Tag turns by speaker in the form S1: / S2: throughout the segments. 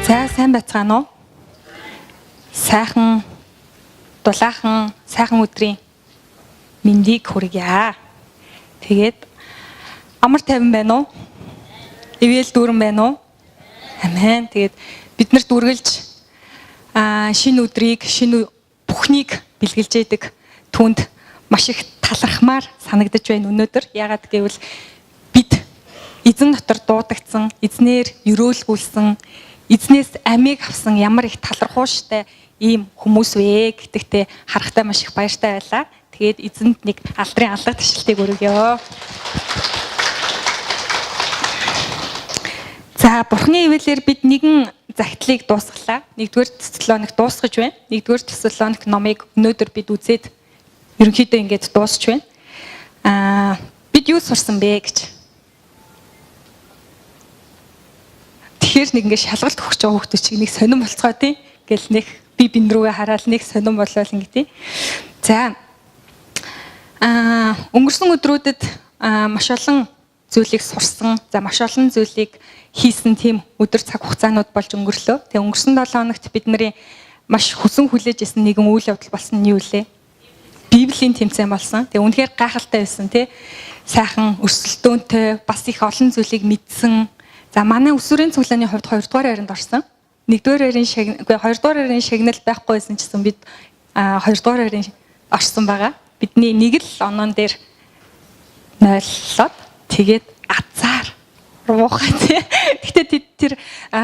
S1: За сайн байцгаана уу? Сайхан дулаахан сайхан өдрийн мэндийг хүргье. Тэгээд амар тайван байна уу? Ивэл дүүрэн байна уу? Амен. Тэгээд бид нарт үргэлж шинэ өдрийг, шинэ бүхнийг бэлгэлж яадаг түнд маш их талархмаар санагдаж байна өнөөдөр. Яагаад гэвэл бид эзэн дотор дуудагдсан, эзнээр өрөөлгүүлсэн, эзнээс амийг авсан ямар их талархууштай ийм хүмүүс вэ гэдэгтээ харахтаа маш их баяртай байлаа. Тэгээд эзэнд нэг алдрын алга ташлтыг өргөё. За Бурхны ивэлээр бид нэгэн загтлыг дуусгалаа. 1-р Тесалоник дуусгаж байна. 1-р Тесалоник номыг өнөөдөр бид үзээд ерөнхийдөө ингээд дуусч байна. Бид юу сурсан бэ гэж. Тэгэхээр нэг ингээд шалгалт өгч байгаа хүмүүс чиг нэг сонирн болцгоо тий. Гэл нэг би бин рүүгээ хараад нэг сонирн болол ингэ тий. За өнгөрсөн өдрүүдэд маш олон зүйлийг сурсан. За маш олон зүйлийг хийсэн тийм өдөр цаг хугацаанууд болж өнгөрлөө. Тэгээ өнгөрсөн 7 хоногт бидний маш хүсэн хүлээж исэн нэгэн үйл явдал болсон нь юу лээ? Библийн тэмцээн болсон. Тэгээ үнэхээр гайхалтай байсан тий. Сайхан өрсөлдөөнтэй бас их олон зүйлийг мэдсэн. За манай өсвөрийн цуглааны хувьд 2 дугаар байранд орсон. 1-р байрын шагнал, үгүй 2 дугаар байрын шагнал байхгүй байсан ч гэсэн бид 2 дугаар байрын орсон байгаа. Бидний нэг л оноон дээр нойллоод тэгээд азар муухай тий. Гэхдээ тэр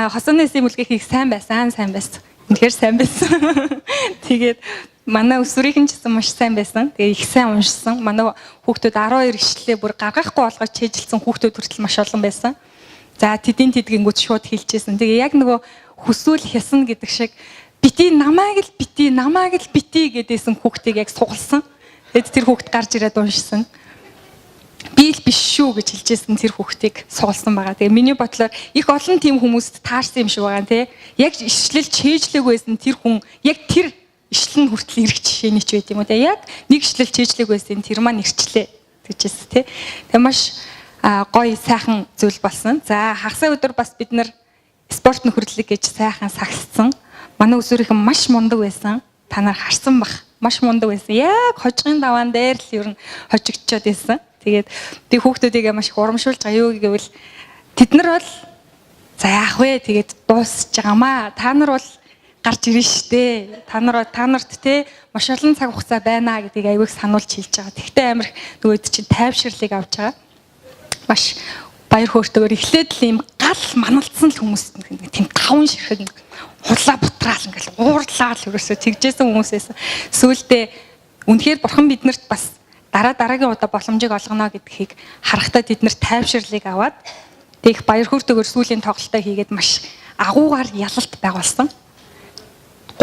S1: хосооны симүлгэх их сайн байсан, сайн байсан. Үнэхээр сайн байсан. Тэгээд манай өсвөрийнхэн ч гэсэн маш сайн байсан. Тэгээ их сайн уншсан. Манай хүүхдүүд 12 ишлэлээ бүр гаргахгүй болгож чэйжилсэн хүүхдүүд хүртэл маш олон байсан. За тэдийн тэдгингүүд шууд хэлжсэн. Тэгээ яг нөгөө хүсвэл хясна гэдэг шиг бити намайг л бити намайг л бити гэдээсэн хүүхдийг яг сугалсан. Тэгэд тэр хүүхд гарч ирээд уншсан. Би л биш шүү гэж хэлжсэн тэр хүүхдийг сугалсан байгаа. Тэгээ миний бодлоор их олон тийм хүмүүст таарсан юм шиг байгаа тий. Яг ишлэл чэйжлэг байсан тэр хүн яг тэр ишлэл нь хүртэл ирэх жишээний ч байт юм уу тий. Яг нэг ишлэл чэйжлэг байсан тэр маань ирчлээ гэжсэн тий. Тэгээ маш гоё сайхан зүйл болсон. За хагасаа өдөр бас бид нар спорт нөхөрлөг гэж сайхан сагссан. Манай өсвөрийнхэн маш мундаг байсан. Та нар харсан бах. Маш мундаг байсан. Яг хожигын даваан дээр л ер нь хожигдчихэд байсан. Тэгээд би хүүхдүүдийг маш их урамшуулж байгаа юу гэвэл тэд нар бол за яах вэ? Тэгээд дуусч байгаамаа. Та нар бол гарч ирнэ штэ. Та нар та нарт те маш олон цаг хугацаа байна гэдгийг аягүй сануулж хэлж байгаа. Тэгтээ амар нөгөөд чинь тайвширлыг авч байгаа. Маш баяр хөөртэйгээр эхлээд л ийм гал маналцсан л хүмүүс тийм таван ширхэг худлаа бутраал ингээл уурлаа л ерөөсөө тэгжсэн хүмүүсээс сүүлдээ үнэхээр бурхан биднэрт бас дараа дараагийн удаа боломжийг олгоно гэдгийг харахтаа тэд нар тайвширлыг аваад тэг их баяр хөөртэйгээр сүүлийн тоглолтоо хийгээд маш агуугаар ялалт байгуулсан. 3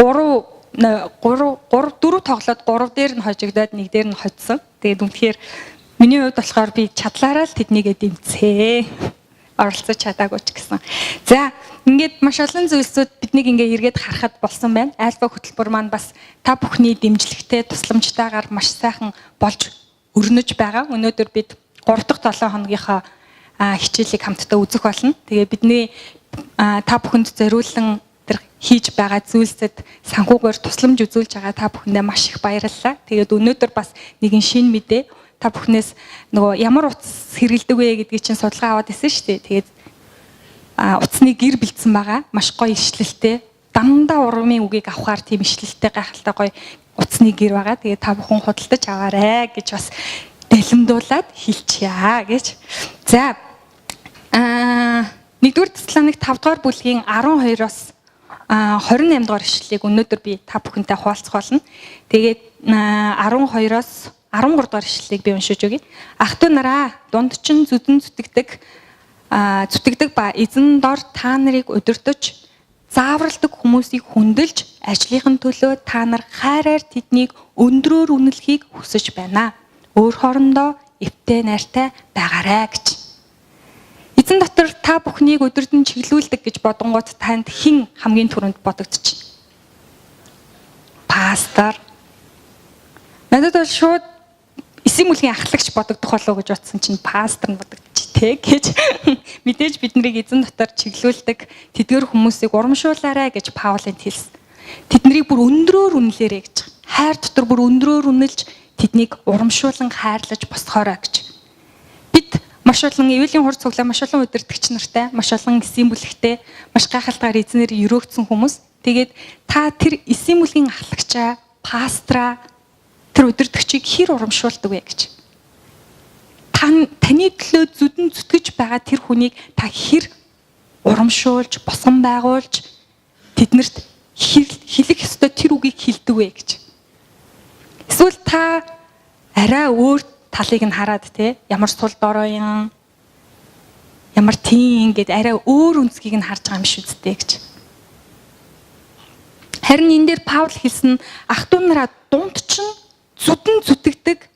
S1: 3 3 4 тоглоод 3 дээр нь хожигдоод 1 дээр нь хоцсон. Тэгээд үнэхээр миний хувьд болохоор би чадлаараа л тэднийгээ дэмцээ. Оролцож чадаагүй ч гэсэн. За ингээд маш олон зүйлсүүд биднийг ингээ эргээд харахад болсон байна. Альфа хөтөлбөр маань бас та бүхний дэмжлэгтэй тусламжтайгаар маш сайхан болж өрнөж байгаа. Өнөөдөр бид 3 дахь 7 хоногийнхоо хичээлийг хамтдаа үзэх болно. Тэгээ бидний та бүхэнд зориулан тэр хийж байгаа зүйлсэд санхүүгээр тусламж үзүүлж байгаа та бүхэндээ маш их баярлалаа. Тэгээд өнөөдөр бас нэгэн шинэ мэдээ та бүхнээс нөгөө ямар утас хэрэгэлдэг вэ гэдгийг чинь судалгаа аваад ирсэн шүү дээ. Тэгээд утасны гэр бэлдсэн байгаа. Маш гоё ишлэлтэй. Дандаа урмын үгийг авахар тийм ишлэлтэй гайхалтай гоё утасны гэр байгаа. Тэгээд та бүхэн худалдаж аваарэ гэж бас далимдуулаад хэлчихье гэж. За 1-р Тесалоник 5 дугаар бүлгийн 12-оос 28 дугаар ишлэлийг өнөөдөр би та бүхэнтэй хуваалцах болно. Тэгээд 12-оос 13 дугаар ишлэлийг би уншиж өгье. Ах トゥ нараа дунд чинь зүдэн зүтгэдэг зүтгэдэг ба эзэн дор та нарыг удирдах зааварладаг хүмүүсийг хүндэлж ажлынхын төлөө та нар хайраар тэднийг өндрөөр үнэлэхийг хүсэж байна. Өөр хоорондоо эвтэй найртай байгаарай гэж. Эзэн дотор та бүхнийг өдөрдөн чиглүүлдэг гэж бодонгууд танд хэн хамгийн түрүүнд бодогдчих? Пастор. Надад бол шууд эсийн мүлгийн ахлагч бодогдох болов уу гэж бодсон чинь пастор нь бодогдчих. Тэ гэж мэдээж бид нарыг эзэн дотор чиглүүлдэг тэдгэр хүмүүсийг урамшуулаарай гэж Паул энд хэлсэн. Тэднийг бүр өндрөөр үнэлээрэй гэж. Хайр дотор бүр өндрөөр үнэлж тэднийг урамшуулан хайрлаж босгоорой гэж. Бид маш олон ивэлийн хур цуглаа маш олон удирдагч нартай, маш олон эсийн бүлэгтэй, маш гайхалтайгаар эзнэр өрөөгдсөн хүмүүс. Тэгээд та тэр эсийн бүлгийн ахлагчаа, пастраа, тэр удирдагчийг хэр урамшуулдаг вэ гэж. Таны төлөө зүдэн зүтгэж байгаа тэр хүнийг та хэр урамшуулж, босгон байгуулж тэднэрт хэлэх ёстой тэр үгийг хэлдэг вэ гэж. Эсвэл та арай өөр талыг нь хараад те ямар сул дорой юм, ямар тийм ингээд арай өөр өнцгийг нь харж байгаа юм биш үсттэй гэж. Харин энэ дээр Паул хэлсэн ах トゥ нараа дунд чинь зүдэн зүтгэдэг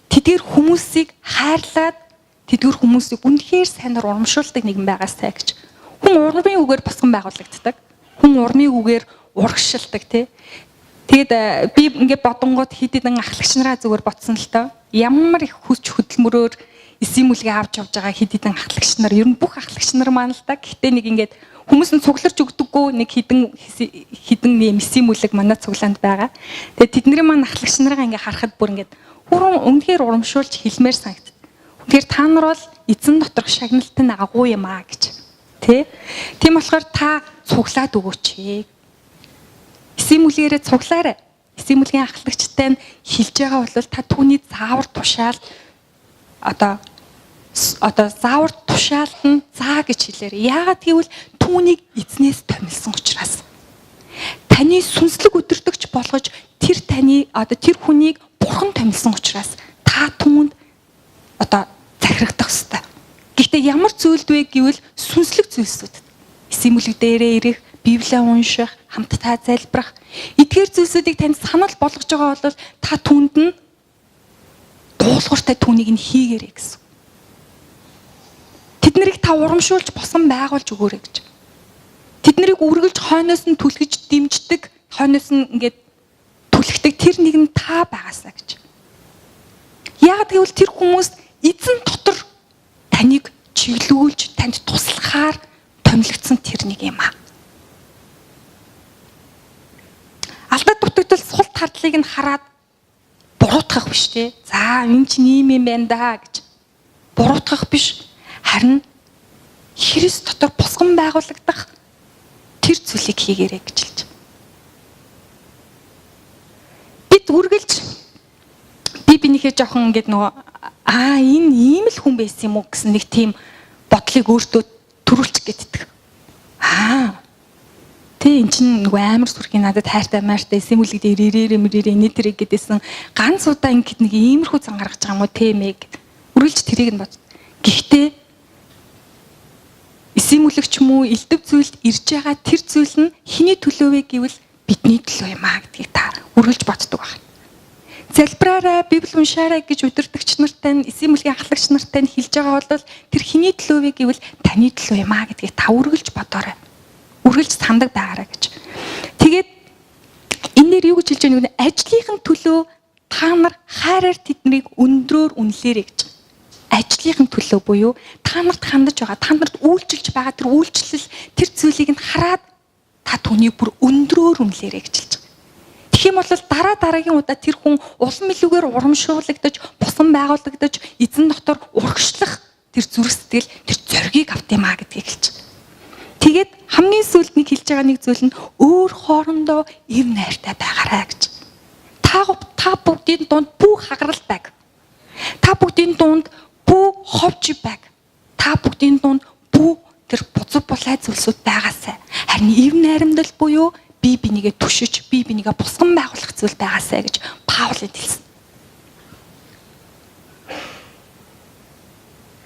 S1: тэдгэр хүмүүсийг хайрлаад тэдгэр хүмүүсийг үнэхээр сайнаар урамшуулдаг нэгэн байгаасай гэж. Хүн урмын үгээр босгон байгуулагддаг. Хүн урмын үгээр урагшилдаг тий. Тэгээд би ингээд бодонгууд хэд хэдэн ахлагч нараа зүгээр бодсон л тоо. Ямар их хүч хөдөлмөрөөр эсийн мүлгээ авч явж байгаа хэд хэдэн ахлагч нар, ер нь бүх ахлагч нар маань л та. Гэхдээ нэг ингээд хүмүүс нь цугларч өгдөггүй нэг хідэн хідэн нэм эсийн мүлэг манай цуглаанд байгаа. Тэгээд тэдний маань ахлагч нараа ингээд харахад бүр ингээд хүрэн үнэхээр урамшуулж хэлмээр санагдав. Үнэхээр та нар бол эзэн доторх шагналт нь агуу юм аа гэж. Тэ? Тийм болохоор та цуглаад өгөөч. Эсийн мүлгээрээ цуглаарай. Эсийн мүлгийн ахлагчтай нь хэлж байгаа бол та түүний заавар тушаал одоо заавар тушаалд нь заа гэж хэлээрэй. Яагаад гэвэл түүнийг эзнээс томилсон учраас. Таны сүнслэг өдөртөгч болгож тэр таны одоо тэр хүнийг бурхан томилсон учраас та түүнд одоо захирагдах ёстой. Гэхдээ ямар зүйлд вэ гэвэл сүнслэг зүйлсүүд. Эсийн мүлэг дээрээ ирэх, Библийг унших, хамтдаа залбирах. Эдгээр зүйлсүүдийг танд санал болгож байгаа бол та түүнд нь дуулууртай түүнийг нь хийгээрэй гэсэн. Тэд нарыг та урамшуулж босон байгуулж өгөөрэй гэж. Тэд нарыг үргэлж хойноос нь түлхэж дэмждэг, хойноос нь ингээд түлхдэг тэр нэг нь та байгаасаа гэж. Яг гэвэл тэр хүмүүс эзэн дотор таныг чиглүүлж, танд туслахаар томилогдсон тэр нэг юм аа. Алдаа дутагдал сул тардлыг нь хараад буруутгах биш те. За энэ чинь ийм юм байна да гэж буруутгах биш. Харин Христ дотор босгон байгуулагдах тэр зүйлийг хийгээрэй гэж хэлж. Бид үргэлж би бинийхээ жоохон ингээд нөгөө энэ ийм л хүн байсан юм уу гэсэн нэг тийм бодлыг өөртөө төрүүлчих гэддэг. Тэ эн чинь нөгөө амар сүрхийн надад хайртай майртай эсэмүлэг дээр ирээрээ мөрээрээ инээ тэрэг гэдээсэн ганц удаа ингээд нэг иймэрхүү зан гаргаж байгаа юм уу тэ мэ гэд. Үргэлж тэрийг нь бод. Гэхдээ эсэмүлэгч юм уу элдв зүйлд ирж байгаа тэр зүйл нь хиний төлөө вэ гэвэл бидний төлөө юм аа гэдгийг та үргэлж боддог байна. Залбираарай, Библи уншаарай гэж удирдагч нартай нь, эсийн мүлгийн ахлагч нартай нь хэлж байгаа бол тэр хиний төлөө вэ гэвэл таны төлөө юм аа гэдгийг та үргэлж бодоорой. Үргэлж сандаг байгаарай гэж. Тэгээд энэ дээр юу гэж хэлж байгаа вэ? Ажлынхын төлөө та нар хайраар тэднийг өндрөөр үнэлээрэй гэж. Ажлынхын төлөө буюу та нарт хандаж байгаа, та нарт үйлчилж байгаа тэр үйлчлэл, тэр зүйлийг нь хараад та түүнийг бүр өндрөөр үнэлээрэй гэж хэлж байгаа. Тэгэх юм бол дараа дараагийн удаа тэр хүн улам илүүгээр урамшуулагдаж, босон байгуулагдаж, эзэн дотор урагшлах тэр зүрх сэтгэл, тэр зоригийг авт юм а гэдгийг хэлж байгаа. Тэгээд хамгийн сүүлд нэг хэлж байгаа нэг зүйл нь өөр хоорондоо эв найртай байгаарай гэж. Та бүгдийн дунд бүү хагарал байг. Та бүгдийн дунд бүү ховж байг. Та бүгдийн дунд бүү тэр бузар булай зүйлсүүд байгаасай. Харин эв найрамдал буюу би бинийгээ түшиж, би бинийгээ босгон байгуулах зүйл байгаасай гэж Паул хэлсэн.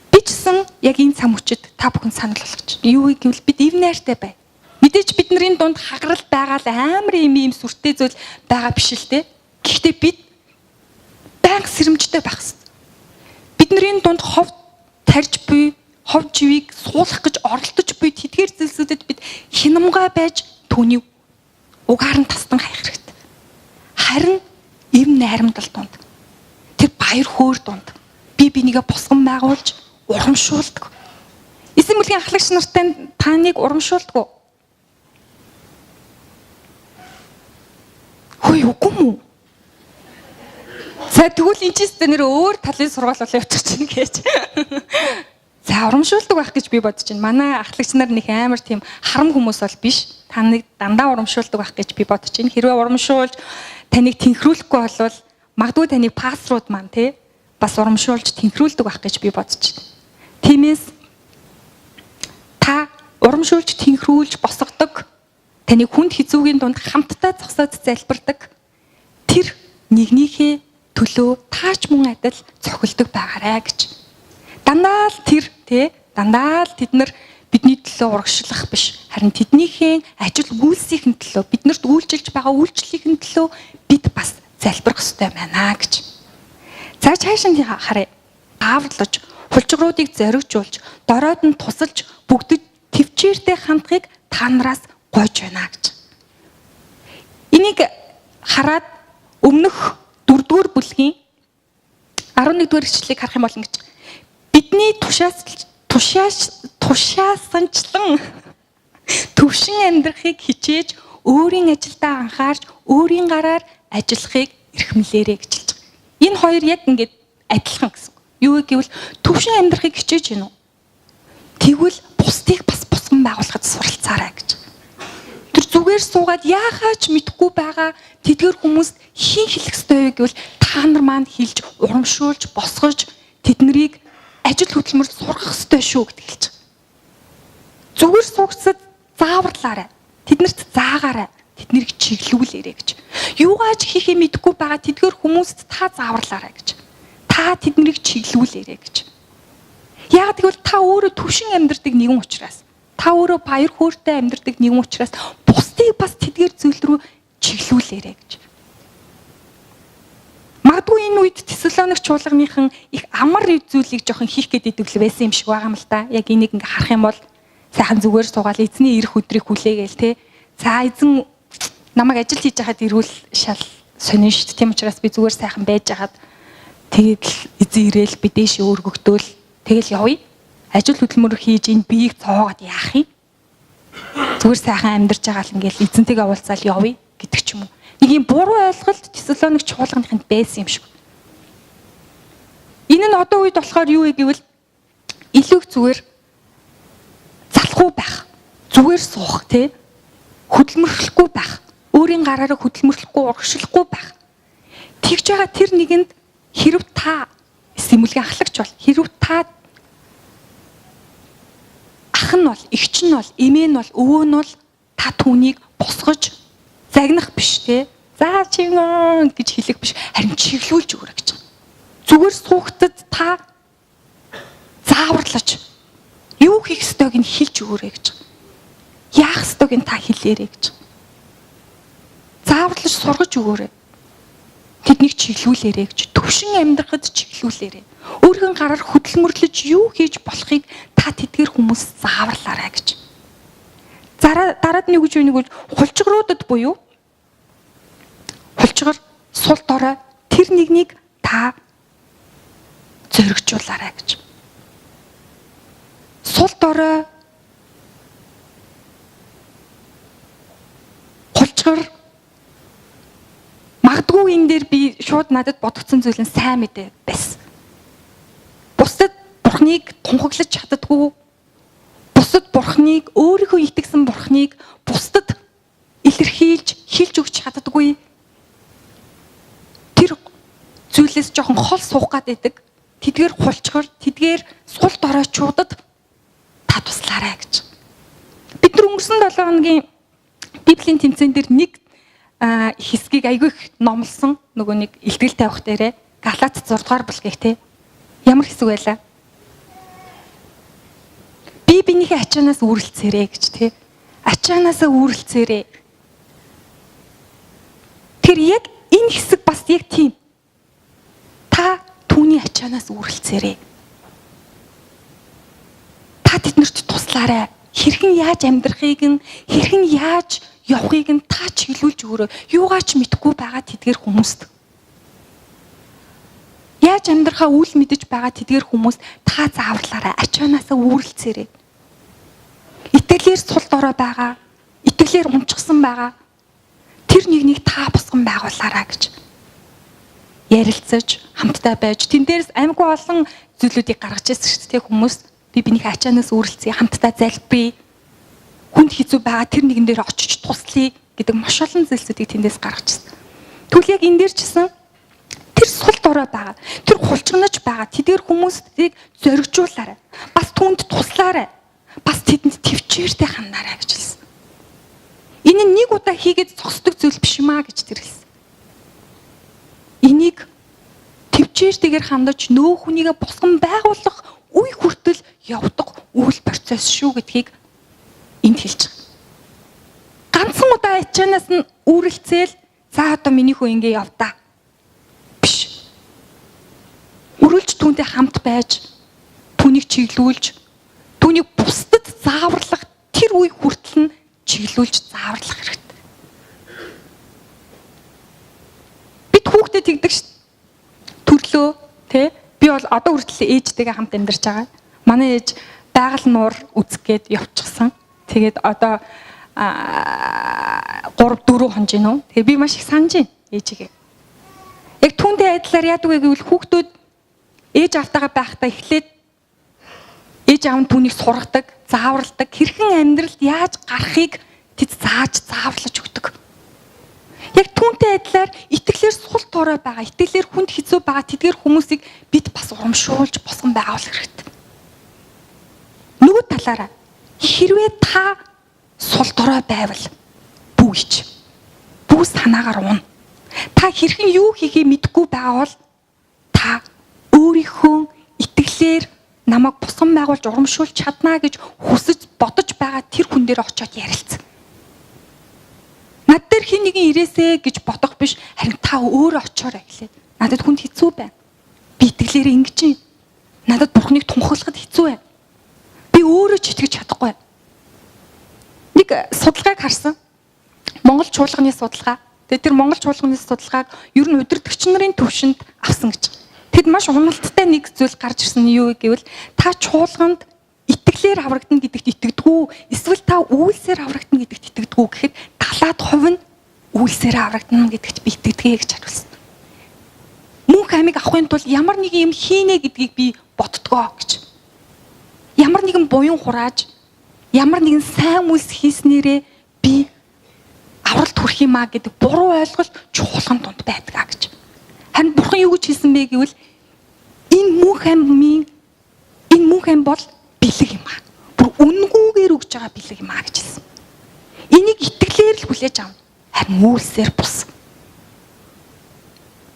S1: Би ч гэсэн яг энэ цам хүчит та бүхэн санал болгож. Юу гэвэл бид эв найртай бай. Мэдээж бидний дунд хагарал байгаа л амар юм сүртэй зүйл байгаа биш л те. Гэхдээ бид байнга сэрэмжтэй байх хэрэгтэй. Бидний дунд хов тарж буй, хов живийг суулгах гэж оролдож буй тэдгээр зүйлсүүдэд бид хинамгай байж түүний угаар нь тастан хаях хэрэгтэй. Харин эв найрамдал дунд тэр баяр хөөр дунд би бинийгээ босгон байгуулж урамшуулдаг. Эзэн бүлгийн ахлагч нартай таныг урамшуулдаг уу? Хөөе, үгүй юм уу? За тэгвэл энэ ч нэр өөр талын сургаал болоо явчих чинь гэж. За урамшуулдаг байх гэж би бодож байна. Манай ахлагч нар нэг амар тийм харам хүмүүс бол биш. Та нэг дандаа урамшуулдаг байх гэж би бодож байна. Хэрвээ урамшуулж таныг тэнхрүүлэхгүй болвол магадгүй таныг пасрууд маань тий бас урамшуулж тэнхрүүлдэг байх гэж би бодож байна. Тиймээс та урамшуулж тэнхрүүлж босгодог, таныг хүнд хизүүгийн дунд хамтдаа зогсоод залбирдаг тэр нэгнийхээ төлөө таач мөн адил цохилдог байгаарай гэж. Дандаа л тэр тий дандаа л тэд нар бидний төлөө урагшлах биш, харин тэднийхээ ажил үйлсийн төлөө, биднэрт үйлчилж байгаа үйлчлэлийн төлөө бид бас залбирах ёстой байна гэж. За цааш нь харъя. Ааварлаж, хулжгруудыг зоригжуулж, доройд нь тусалж бүгдэд төвчээртэй хандахыг та нараас гойж байна гэж. Энийг хараад өмнөх 4-р бүлгийн 11-р ишлэлийг харах юм бол ингэж: бидний тушаасанчлан төвшин амьдрахыг хичээж, өөрийн ажилдаа анхаарч, өөрийн гараар ажиллахыг эрхэмлээрэй гэж хэлж байгаа. Энэ хоёр яг ингээд адилхан гэсэн. Юу гэвэл төвшин амьдрахыг хичээж гинүү. Тэгвэл бусдыг бас босгон байгуулахад суралцаарай гэж. Тэр зүгээр суугаад яахаа ч мэдэхгүй байгаа тэдгэр хүмүүст хэн хэлэх ёстой вэ гэвэл та нар маань хэлж, урамшуулж, босгож тэднийг ажил хөдөлмөрт сургах ёстой шүү гэдгийг хэлж байгаа. Зүгээр суугсад зааварлаарай. Тэднэрт заагаарай. Тэднийг чиглүүлээрэй гэж. Юугаач хийхээ мэдэхгүй байгаа тэдгэр хүмүүст та зааварлаарай гэж. Та тэднийг чиглүүлээрэй гэж. Яг тэгвэл та өөрөө төвшин амьдардаг нэгэн учраас, та өөрөө баяр хөөртэй амьдардаг нэгэн учраас бусдыг бас тэдгээр зүйл рүү чиглүүлээрэй гэж. Магадгүй энэ үед Тесалоник чуулганыхан их амар зүйлийг жоохон хийх гээд идэв л байсан юм шиг байгаа юм л та. Яг энийг ингээ харах юм бол сайхан зүгээр суугаал эзний ирэх өдрийг хүлээгээл те. За эзэн намайг ажил хийж байхад ирүүл шал сонин шүү дээ. Тийм учраас би зүгээр сайхан байж байхад тэгээд л эзэн ирээл би дээшээ өргөгдөөл тэгэл явъя. Ажил хөдөлмөр хийж энэ биеийг цоогоод яах юм? Зүгээр сайхан амьдарч байгаа л ингээл эзэнтэйгээ уулзаал явъя гэдэг ч юм уу. Нэг юм буруу ойлголт Тесалоник чуулганыханд байсан юм шиг. Энэ нь одоо үед болохоор юу вэ гэвэл илүү их зүгээр залхуу байх, зүгээр суух, тий? Хөдөлмөрлөхгүй байх, өөрийн гараараа хөдөлмөрлөхгүй, урагшлахгүй байх. Тэгж байгаа тэр нэгэнд хэрв та сэмүлгийн ахлагч бол, хэрв та ах нь бол, эгч нь бол, эмээ нь бол, өвөө нь бол та түүнийг босгож загнах биш те. За чи гэж хэлэх биш, харин чиглүүлж өгөрэй гэж. Зүгээр суухтад та зааварлаж юу хийх ёстойг нь хэлж өгөөрэй гэж. Яах ёстойг нь та хэлээрэй гэж. Зааварлаж сургаж өгөөрэй. Тэднийг чиглүүлээрэй гэж. Төвшин амьдрахад чиглүүлээрэй. Өөрийн гараар хөдөлмөрлөж юу хийж болохыг та тэдгээр хүмүүс зааварлаарай гэж. Дараад нь юу гэж вэ гэвэл хулчгруудад буюу хулчгар сул дорой тэр нэгнийг та зоригжуулаарай гэж. Сул дорой хулчгар магадгүй энэ дээр би шууд надад бодогдсон зүйл нь сайн мэдээ байсан. Бусдад бурхныг тунхаглаж чаддаггүй, бусдад бурхныг өөрийнхөө итгэсэн бурхныг бусдад илэрхийлж хэлж өгч чаддаггүй. Тэр зүйлээс жоохон хол суух гад байдаг. Тэдгээр хулчгар, тэдгээр сул доройчуудад та туслаарай гэж. Бид нар өнгөрсөн 7 хоногийн Библийн тэмцээн дээр нэг хэсгийг айгүй их номлосон нөгөө нэг илтгэл тавих дээрээ Галаат 6 дугаар бүлгийг те. Ямар хэсэг байлаа? Би биенийхээ ачаанаас үүрэлцээрэй гэж те. Ачаанаасаа үүрэлцээрэй. Тэр яг энэ хэсэг бас яг тийм. Та түүний ачаанаас үүрэлцээрэй. Та тэднэрт туслаарай. Хэрхэн яаж амьдрахыг нь, хэрхэн яаж явахыг нь та чиглүүлж өгөөрэй. Юугаач мэдэхгүй байгаа тэдгэр хүмүүст. Яаж амьдрахаа үл мэдэж байгаа тэдгээр хүмүүс та зааварлаарай. Ачаанаасаа үүрэлцээрэй. Итгэлээр сул дорой байгаа, итгэлээр унчсан байгаа тэр нэгнийг та босгон байгуулаарай гэж ярилцаж, хамтдаа байж, тэн дээрс амьгүй олон зүйлүүдийг гаргаж ирсэн шүү дээ хүмүүс. Би бинийхээ ачаанаас үүрэлцье, хамтдаа залбирая. Хүнд хэцүү байгаа тэр нэгэн дээр очиж туслая гэдэг маш олон зүйлсүүдийг тэндээс гаргаж ирсэн. Тэгвэл яг энэ дээр ч гэсэн тэр сул дорой байгаа, тэр хулчгнаж байгаа тэдгээр хүмүүстийг зоригжуулаарай. Бас түүнд туслаарай. Бас тэдэнд төвчээртэй хандаарай гэж хэлсэн. Энэ нь нэг удаа хийгээд зогсдог зүйл биш юм а гэж тэр хэлсэн. Энийг төвчээртэйгээр хандаж нөө хүнийгээ босгон байгуулах үе хүртэл явдаг үйл процесс шүү гэдгийг энд хэлж байгаа. Ганцхан удаа ачаанаас нь үүрэлцээл за одоо миний хүү ингэ явдаа. Биш. Үргэлж түүнтэй хамт байж, түүнийг чиглүүлж, түүнийг бусдад зааварлах тэр үе хүртэл нь чиглүүлж зааварлах хэрэгтэй. Бид хүүхдэд тэгдэг ш. Төрлөө тэ би бол одоо хүртэл ээжтэйгээ хамт амьдарч байгаа. Манай ээж байгаль нуур үзэх гээд явчихсан. Тэгээд одоо 3 4 хонж гинөө. Тэгээ би маш их санаж байна ээжигээ. Яг түүнтэй адилаар яадаг вэ гэвэл хүүхдүүд ээж аавтайгаа байхдаа эхлээд ээж аав нь түүнийг сургадаг, зааварладаг, хэрхэн амьдралд яаж гарахыг тэд зааж зааварлаж өгдөг. Яг түүнтэй адилаар итгэлээр сул дорой байгаа, итгэлээр хүнд хэцүү байгаа тэдгээр хүмүүсийг бид бас урамшуулж босгон байгуулах хэрэгтэй. Нөгөө талаараа хэрвээ та сул дорой байвал бүү ич. Бүү санаагаар уун. Та хэрхэн юу хийхээ мэдэхгүй байгаа бол та өөрийнхөө итгэлээр намайг босгон байгуулж урамшуулж чаднаа гэж хүсэж бодож байгаа тэр хүн дээр очиод ярилц. Над дээр хэн нэгэн ирээсэ гэж бодох биш, харин та өөрөө очиорой гэлээ. Надад хүнд хэцүү байна. Би итгэлээр ингэж юм. Надад Бурхныг тунхаглахад хэцүү байна. Би өөрөө ч итгэж чадахгүй. Нэг судалгааг харсан. Монгол чуулганы судалгаа. Тэгээ тэр Монгол чуулганы судалгааг ер нь удирдагч нарын төвшөнд авсан гэж. Тэд маш уналттай нэг зүйл гарч ирсэн нь юу гэвэл та чуулганд итгэлээр аврагдана гэдэгт итгэдэггүй, эсвэл та үйлсээр аврагдана гэдэгт итгэдэггүй гэхэд 70% нь үйлсээр аврагдана гэдэгт би итгэдэг гэж хариулсан. Мөнх амийг авахын тулд ямар нэгэн юм хийнэ гэдгийг би боддгоо гэж. Ямар нэгэн буян хурааж, ямар нэгэн сайн үйлс хийснээрээ би авралт хүрэх юм а гэдэг буруу ойлголт чуулган дунд байдаг а гэж. Харин Бурхан юу гэж хэлсэн бэ гэвэл энэ мөнх амийн энэ мөнх ам бол бэлэг юм а. Бүр үнгүүгээр өгж байгаа бэлэг юм а гэж хэлсэн. Энийг итгэлээр л хүлээж авна. Харин үйлсээр бус.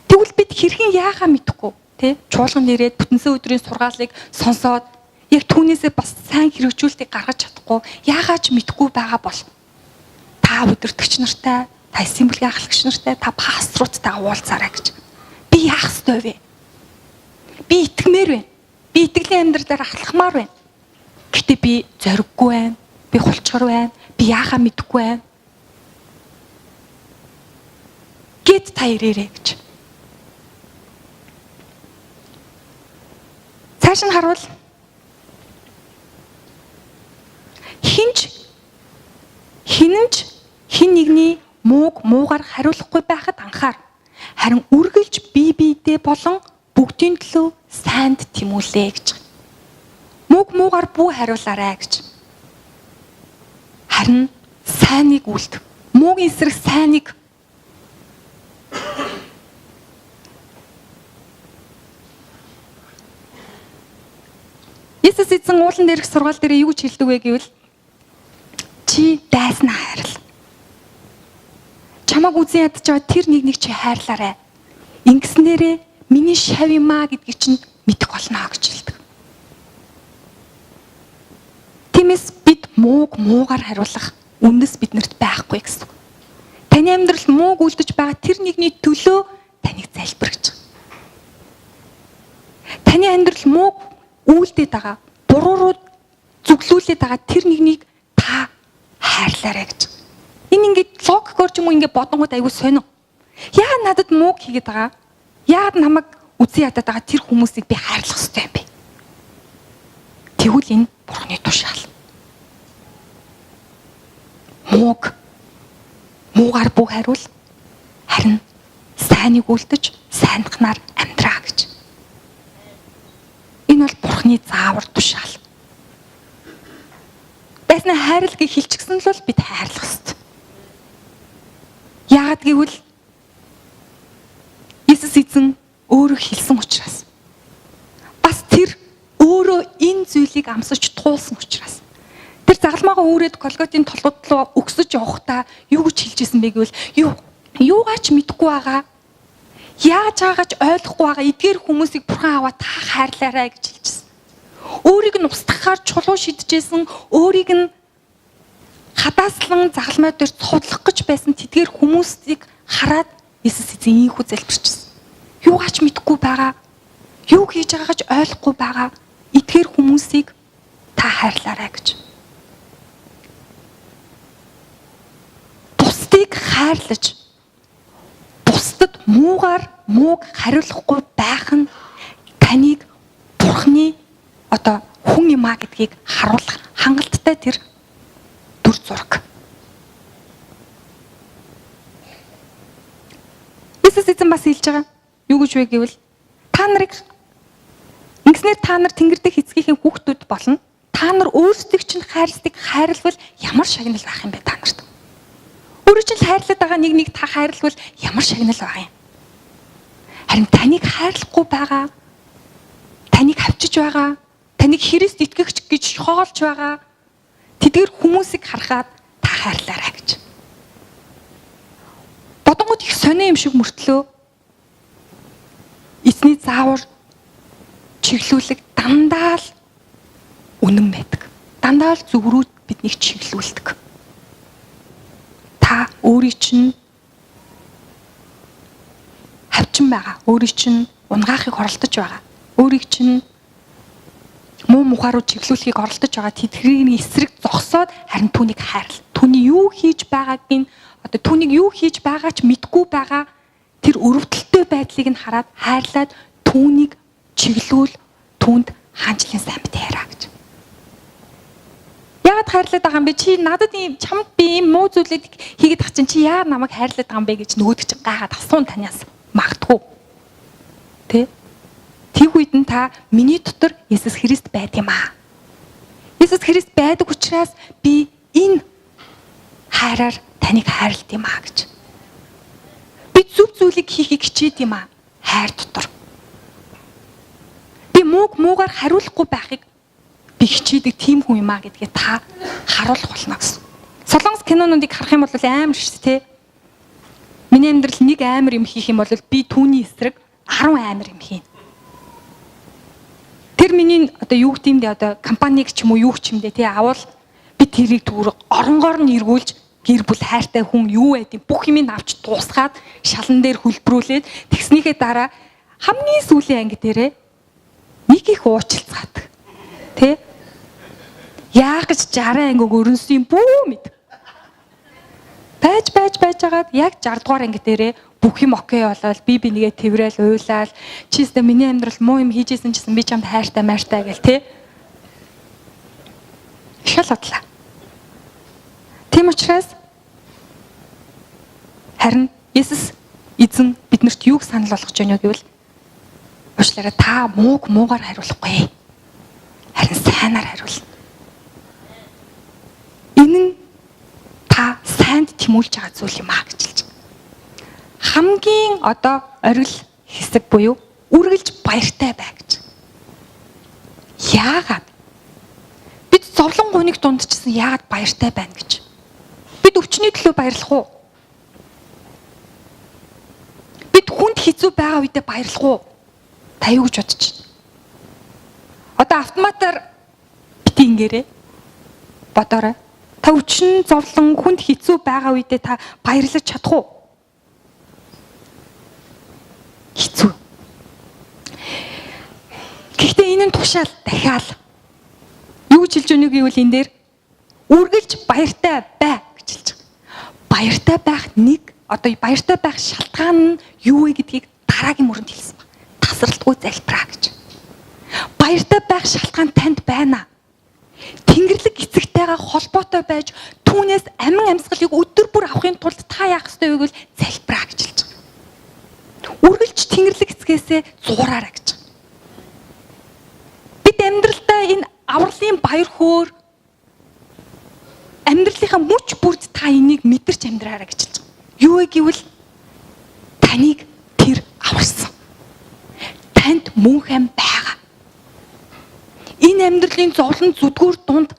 S1: Тэгвэл бид хэрхэн яахаа мэдэхгүй тий чуулган нэрээд бүтэнсэн өдрийн сургаалыг сонсоод яг түүнээсээ бас сайн хэрэгжүүлэлтийг гаргаж чадахгүй яахаа ч мэдэхгүй байгаа бол та удирдагч нартай, та эсийн бүлгийн ахлагч нартай, та пасторуудтайгаа уулзаарай гэж. Би яах ёстой вэ? Би итгэмээр байна. Би итгэлийн амьдралаар ахлахмаар байна. Гэтэ би зориггүй байна. Би хулчгар байна. Би яахаа мэдэхгүй байна. Гэт та ирээрэй гэж. Цааш нь харуул хинч хинэнч хин нэгний мууг муугаар хариулахгүй байхад анхаар. Харин үргэлж бие биедээ болон бүгдийн төлөө сайнд тэмүүлээ гэж. Мууг муугаар бүү хариулаарай гэж. Харин сайныг үлд. Муугийн эсрэг сайныг Есүс эзэн уулан дээрх сургаал дээр юу гэж хэлдэг вэ гэвэл чи дайснаа хайрл. Чамаг үзэн ядаж байгаа тэр нэг нэг чи хайрлаарай. Ингэснээрээ миний шав юм аа гэдгийг чинь мэдэх болно гэж хэлдэг. Тиймээс бид мууг муугаар хариулах үндэс биднэрт байхгүй гэсэн үг. Таны амьдралд мууг үлдэж байгаа тэр нэгний төлөө таныг залбир гэж байгаа. Таны амьдрал мууг үйлдээд байгаа, буруу руу зүглүүлээд байгаа тэр нэгнийг та хайрлаарай гэж. Энэ ингээд логикоор ч юм уу ингээд бодонгууд айгүй сонио. Яа надад мууг хийгээд байгаа? Яагаад намайг үзэн ядаад байгаа тэр хүмүүсийг би хайрлах ёстой юм бэ. Тэгвэл энэ Бурхны тушаал. Мууг муугаар бүх хариул, харин сайныг үлдэж сайнхнаар амьдраа гэж. Энэ бол Бурхны заавар тушаал. Дайсна хайрл гэж хэлчихсэн л бол бид хайрлах ёстой. Яагаад гэвэл Иесус эзэн өөрөө хэлсэн учраас. Бас тэр өөрөө энэ зүйлийг амсаж туулсан учраас. Тэр загалмаагаа үүрээд Голготын толгод руу өгсөж явахдаа юу гэж хэлж исэн бэ гэвэл юугаа ч мэдэхгүй байгаа. Яаж байгаач ойлгохгүй байгаа эдгээр хүмүүсийг Бурхан аваа та хайрлаарай гэж хэлжсэн. Өөрийг нь устгахаар чулуу шидчихсэн, өөрийг нь хадааслан загалмай дээр цовдлох гэж байсан тэдгээр хүмүүсийг хараад Иесус эзэн ийхүү залбирчсэн. Юугаа ч мэдэхгүй байгаа, юу хийж байгаагаа ч ойлгохгүй байгаа эдгээр хүмүүсийг та хайрлаарай гэж. Бусдыг хайрлаж, бусдад муугаар мууг хариулахгүй байх нь таныг Бурхны одоо хүн юм а гэдгийг харуулах хангалттай тэр дүр зураг. Иесус эзэн бас хэлж байгаа. Юу гэж вэ гэвэл та нарыг ингэснээр та нар Тэнгэр дэх эцгийнхээ хүүхдүүд болно. Та нар өөрсдийг чинь хайрлдаг хайрлавал ямар шагнал байх юм бэ та нарт? Өөрөө чинь хайрлаад байгаа нэг нэг та хайрлавал ямар шагнал байх юм? Харин таныг хайрлахгүй байгаа, таныг хавчиж байгаа, таныг Христ итгэгч гэж шоолж байгаа тэдгэр хүмүүсийг харахад та хайрлаарай гэж. Бодонгууд их сонио юм шиг мөртлөө эзний заавар чиглүүлэг дандаа л үнэн байдаг. Дандаа л зүг рүү биднийг чиглүүлдэг. Та өөрийн чинь хавчин байгаа, өөрийн чинь унгаахыг оролдож байгаа, өөрийг чинь муу мухаар руу чиглүүлэхийг оролдож байгаа тэдгэрийг эсрэг зогсоод харин түүнийг хайрл. Түүний юу хийж байгааг нь одоо түүнийг юу хийж байгаа ч мэдгүй байгаа тэр өрөвдөлттэй байдлыг нь хараад хайрлаад түүнийг чиглүүл, түүнд хаанчлалын сайн мэдээ яриа гэж. Яагаад хайрлаад байгаа юм бэ? Чи надад ийм чамд би ийм муу зүйлийг хийгээд тах чинь чи яагаад намайг хайрлаад байгаа юм бэ гэж нөгөөдөг чинь гайхаад асуун танаас магадгүй. Тэ? Тэг үед нь та миний дотор Иесус Христ байд юм аа. Иесус Христ байдаг учраас би энэ хайраар таныг хайрлт юм аа гэж. Би зөв зүйлийг хийхийг хичээд юм аа хайр дотор. Би мууг муугаар хариулахгүй байхыг би хичээдэг тийм хүн юм аа гэдгээ та харуулах болно гэсэн. Солонгос кинонуудыг харах юм бол амар шүү дээ. Миний амьдрал нэг амар юм хийх юм бол би түүний эсрэг 10 амар юм хийнэ. Тэр миний одоо юу гэдэм дээ одоо компаниг ч юм уу юу ч юм дээ тий авал би тэрийг түр оронгоор нь эргүүлж гэр бүл хайртай хүн юу байдیں бүх юмыг авч дуусгаад шалан дээр хөлбрүүлээд тэгснийхээ дараа хамгийн сүүлийн анги дээрээ нэг их уучлцгаадаг. Тэ? Яах гэж 60 ангиг өрнөсөн бүү мэд. Байж байж байжгаад яг 60 дугаар анги дээрээ бүх юм окей болоод би бинийгээ тэрэл уйлал чи өстө миний амьдрал муу юм хийжсэн чсэн би чамд хайртай майртай гэл тэ. Шал бодлаа. Тийм учраас харин Иесус эзэн биднэрт юуг санал болгож байна вэ гэвэл уучлаарай та мууг муугаар хариулахгүй. Харин сайнаар хариулна. Энэ нь та сайнд тэмүүлж байгаа зүйл юм а гэж хэлж байгаа. Хамгийн одоо оргил хэсэг буюу үргэлж баяртай бай гэж. Яагаад? Бид зовлон гуниг дундчсан яагаад баяртай байна гэж. Бид өвчний төлөө баярлах уу? Бид хүнд хэцүү байгаа үедээ баярлах уу? Та юу гэж бодож байна? Одоо автоматар бити ингээрээ бодоорой. Та өвчин зовлон хүнд хэцүү байгаа үедээ та баярлаж чадах уу? Хэцүү. Гэхдээ энэ нь тушаал дахиад юу гэж хэлж өгнө гэвэл энэ дээр үргэлж баяртай бай гэж хэлж байгаа. Баяртай байх нэг одоо баяртай байх шалтгаан нь юу вэ гэдгийг дараагийн мөрөнд хэлсэн баг. Тасралтгүй залбираа гэж. Баяртай байх шалтгаан танд байна. Тэнгэрлэг эцэгтэйгээ холбоотой байж түүнээс амин амьсгалыг өдөр бүр авахын тулд та яах ёстой вэ гэвэл залбираа гэж хэлж байгаа. Үргэлж тэнгэрлэг эцгээсээ зуураарай гэж. Бид амьдралдаа энэ авралын баяр хөөр амьдралынхаа мөч бүрд та энийг мэдэрч амьдраарай гэж хэлж байгаа. Юу вэ гэвэл таныг тэр аварсан. Танд мөн хам байгаа. Энэ амьдралын зовлон зүдгүүр дунд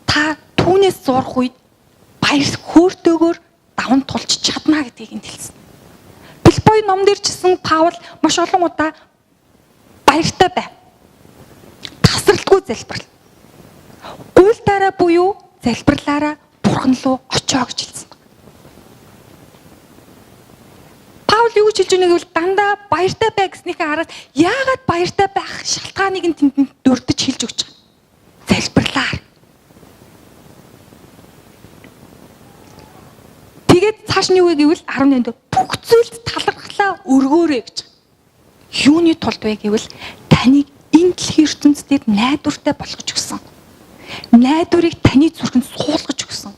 S1: та түүнээс зурх үед баяр хөөртэйгээр даван тулч чадна гэдгийг энд хэлсэн. Филиппой ном дээр ч гэсэн Паул маш олон удаа баяртай бай. Тасралтгүй залбирал. Гуйлдаараа буюу залбирлаараа Бурхан руу очоо гэж хэлсэн. Паул юу гэж хэлж байгааг гэвэл дандаа баяртай бай гэснийхээ араас яагаад баяртай байх шалтгааныг нь тэнд дурдж хэлж өгч байгаа. Залбирлаар. Тэгээд цааш нь юу вэ гэвэл 18-нд бүх зүйлд талархлаа өргөөрэй гэж. Юуны тулд вэ гэвэл таныг энэ дэлхийн ертөнцийн найдвартай болгож өгсөн. Найдварыг таны зүрхэнд суулгаж өгсөн.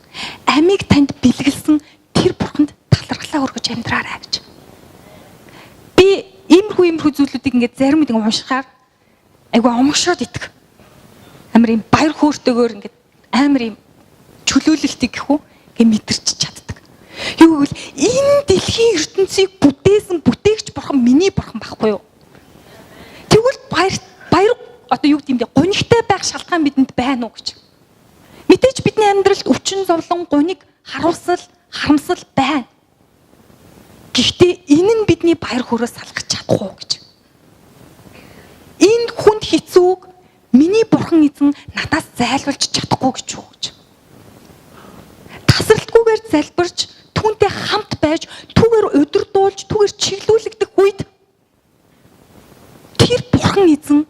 S1: Амийг танд бэлгэлсэн тэр бурханд талархлаа өргөж амьдраарай гэж. Би иймэрхүү зүйлүүдийг ингээд зарим үед ингээд уншихаар айгүй омгшоод идэх. Амар юм баяр хөөртэйгээр ингээд амар юм чөлөөлөлтийг гэх үү ингээд мэдэрч чаддаг. Юу гэвэл энэ дэлхийн ертөнцийг бүтээсэн бүтээгч бурхан миний бурхан байхгүй юу? Тэгвэл баяр одоо юу гэдэг юм бэ? Гунигтай байх шалтгаан бидэнд байна уу гэж. Мэдээж бидний амьдралд өвчин зовлон, гуниг, харуулсал, харамсал байна. Гэхдээ энэ нь бидний баяр хөөрөөс салгах чадах уу гэж. Энэ хүнд хэцүүг миний бурхан эзэн надаас зайлуулж чадахгүй гэж юу гэж. Тасралтгүйгээр залбирч, түүнтэй хамт байж, түүгээр удирдуулж, түүгээр чиглүүлэгдэх үед тэр бурхан эзэн